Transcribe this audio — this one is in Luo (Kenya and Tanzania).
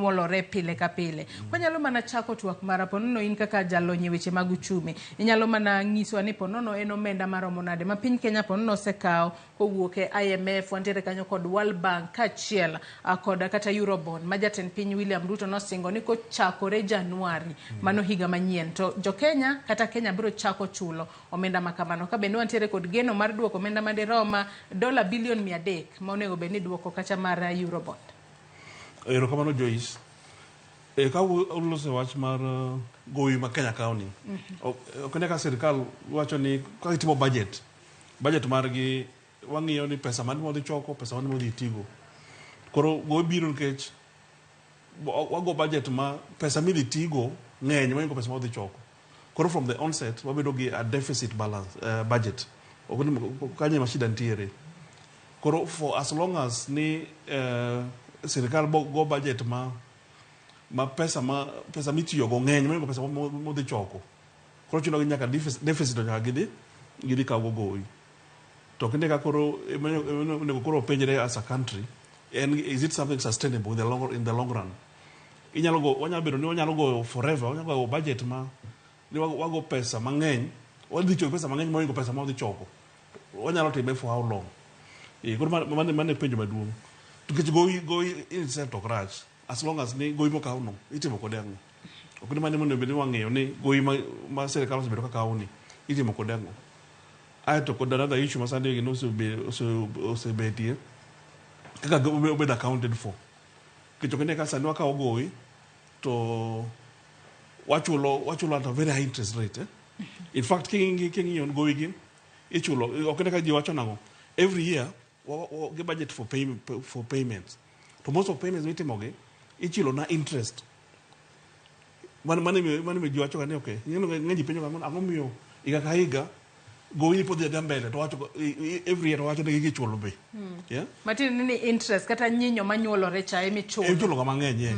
manyuolore pile ka pile. Wanyalo mana chako twak mara ponono in kaka jalony e weche mag uchumi. Inyalo mana nyiswa ni ponono en omenda maromo nade ma piny Kenya ponono osekawo kowuok e IMF, wantiere kanyo kod World Bank kaachiel kod kata Eurobond ma jatend piny William Ruto nosingo ni kochakore Januari mano higa manyien to jo Kenya kata Kenya biro chako chulo omenda ma kamano. Ka bende wantiere kod geno mar duoko omenda madirom dola bilion 300 ma onego bed ni duoko kacha mar Eurobond. Erokamano, Joyce. Ka uloso wach mar gowi ma Kenya kawo ni, ok ne ka sirikal wacho ni ka gitimo budget margi wang'iyo ni pesa mane mwadhi choko, pesa mane mwadhi tigo. Koro gowi biro nikech wago budget ma pesa midhi tigo ng'eny mohingo pesa ma wadhi choko. Koro from the onset wabedo gi a deficit balance budget. Ok ni kanyo ema shida nitiere. Koro for as long as ni sirikal go budget ma pesa mitiyogo ng'eny mohingo pesa modhi choko. Koro chuno gi nyaka deficit to nyaka gidhi kaw go gowi. To kinde ka koro onego koro openjre as a country en is it something sustainable in the long run? Inyalo go, wanyalo bedo ni wanyalo goyo forever, wanyalo goyo budget ma ni wago pesa mang'eny, wadhi tiyo gi pesa mang'eny mohingo pesa ma wadhi choko. Wanyalo time for how long? Koro mano e penjo maduong'. To nikech gowi in itself ok rach as long as ni gowi mokaw no itimo kode ang'o. Ok ni mano monego bed ni wang'iyo ni gowi ma sirikal osebedo ka kawo ni itimo kode ang'o. Aeto kod another issue ma sani gino osebetie kaka obedo accounted for. Nikech ok ine ka sani wakawo gowi to wachulo at a very high interest rate. Eh? In fact, king'iyo gowi gi ichulo ok ine ka ji wacho nang'o every year gi budget for payments, to most of payments mitimo gi ichulo na interest. Mano ji wacho ga ni okay, ng'eny ji penjo ga, ang'o miyo higa ka higa gowi ni pod dhi adhiya mbele to wacho every year to wacho ni gichulo be, yeah? Matiende ni interest kata nyinyo manyuolore cha emichulo. Ichulo ga mang'eny, yeah.